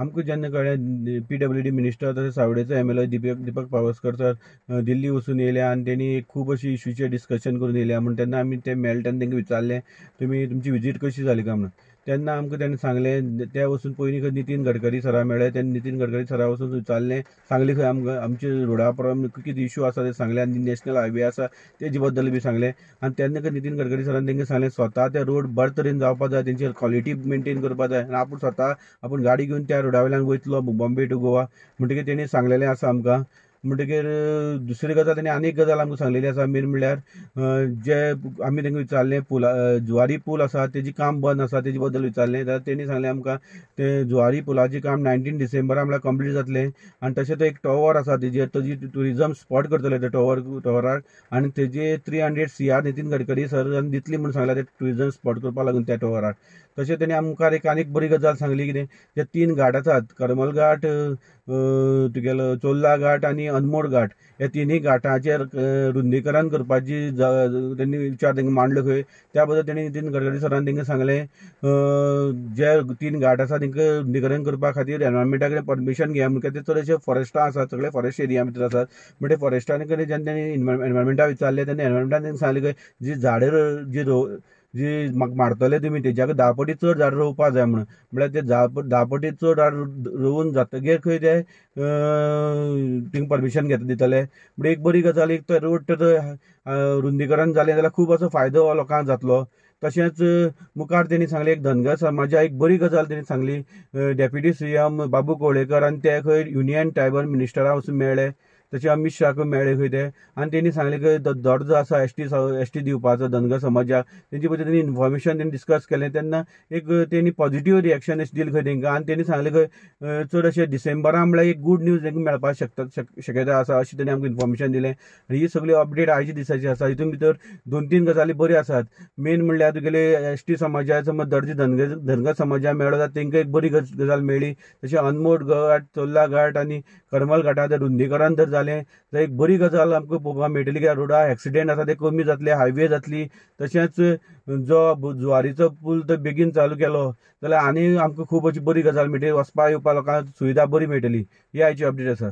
आमकां जेन्ना कळ्ळें PWD minister तशें सावडेचो MLA Deepak Pawaskar sir दिल्ली वचून येयले आनी तेणी खूब अशी इशूचेर डिस्कशन करून येयल्या म्हण तेन्ना आमी ते मेळटा तेन्ना तांकां विचारलें तुमी तुमची विजीट कशी जाली काय म्हणून. तेन्ना आमकां तेणें सांगलें ते वचून पयलीं खंय नितीन गडकरी सरा मेळ्ळे. तेन्ना नितीन गडकरी सरा वचून विचारलें, सांगलें खंय आमकां आमचे रोडा प्रॉब्लम कितें इशू आसा ते सांगलें आनी नॅशनल हायवे आसा तेजे बद्दल बी सांगलें. आनी तेन्ना खंय नितीन गडकरी सरान तांकां सांगलें स्वता ते रोड बरे तरेन जावपा जाय, तेंची क्वॉलिटी मेनटेन करपा जाय आनी आपूण स्वता आपूण गाडी घेवन त्या रोडा वयल्यान वयतलो बॉम्बे टू गोवा म्हणटकीर तेणी सांगलेलें आसा आमकां. म्हणटकीर दुसरी गजाल तेणी आनी एक गजाल आमकां सांगलेली आसा, मेन म्हणल्यार जे आमी तांकां विचारलें पुला जुवारी पूल आसा तेजी काम बंद आसा तेजे बद्दल विचारलें जाल्यार तेणी सांगलें आमकां ते जुवारी पुलाचें काम 19 डिसेंबरा म्हळ्यार कंप्लीट जातलें. आनी तशेंच एक टॉवर आसा तेजेर ताजी ट्युरिजम स्पॉट करतले ते टॉवराक आनी तेजे 300 CR Nitin Gadkari sir दितली म्हूण सांगलां ते ट्युरिजम स्पॉट करपाक लागून त्या टॉवराक. तशें तेणी आमकां एक आनीक बरी गजाल सांगली कितें ते 3 घाट आसात, करमल घाट, तुगेलो चोर्ला घाट आनी अनमोड घाट, ह्या तिनूय घाटाचेर रुंदीकरण करपाची तेणी विचार तांकां मांडलो खंय. त्या बद्दल तेणी नितीन गडकरी सरान तांकां सांगलें जे 3 घाट आसा तांकां रुंदीकरण करपा खातीर एनवायरमेंटा कडेन परमिशन घेया म्हणून, कित्याक ते चडशे फॉरेस्टां आसात, सगळे फॉरेस्ट एरिया भितर आसात. म्हणटे फॉरेस्टां कडेन जेन्ना तेणी एनवायरमेंटा विचारलें तेन्ना एनवायरमेंटान तांकां सांगलें खंय जी झाडां जी जी मारतले तुमी तेज्याक 10 पटी चड झाडां रोवपा जाय म्हणून, म्हळ्यार ते 10 पटी चड झाड रोवन जातगीर खंय ते थिंग परमिशन घेता दितले. म्हणजे एक बरी गजाल, एक तर रोड तर रुंदीकरण जालें जाल्यार खूब असो फायदो लोकांक जातलो. तशेंच मुखार तेणी सांगलें एक धनगर समाजा एक बरी गजाल तेणी सांगली, डेप्युटी CM Babu Kavlekar आनी ते खंय युनियन ट्रायबल मिनिस्टरा वचून मेळ्ळे, तशें अमीत शाहक मेळ्ळे खंय ते आनी तेणी सांगलें की दर्जो जो आसा एस टी दिवपाचो धनगर समाजाक तेंचे बद्दल तेणी इन्फॉर्मेशन तेणी डिस्कस केलें. तेन्ना एक तेणी पॉझिटीव रिएक्शन अशें दिलें खंय तेंकां आनी तेणी सांगलें खंय चड अशें डिसेंबरा म्हळ्यार एक गूड न्यूज तेंकां मेळपाक शकता शक्यता आसा अशें तेणी आमकां इन्फॉर्मेशन दिलें. आनी ही सगळी अपडेट आयच्या दिसाची आसा. हितून भितर 2-3 गजाली बऱ्यो आसात. मेन म्हणल्यार तुगेले एस टी समाजा समज दर्जो धनगर समाजा मेळ्ळो जाल्यार तेंकां एक बरी गजाल मेळ्ळी. तशें अनमोड घाट, चोर्ला घाट आनी करमल घाटार रुंदीकरण जर जालें जाल्यार एक बरी गजाल आमकां पळोवपाक मेळटली कित्याक रोडार एक्सिडेंट आसा ते कमी जातले, हायवे जातली. तशेंच जो जुवारीचो पूल तो बेगीन चालू केलो जाल्यार आनी आमकां खूब अशी बरी गजाल मेळटली, वचपा येवपा लोकांक सुविधा बरी मेळटली. ही आयची अपडेट आसा.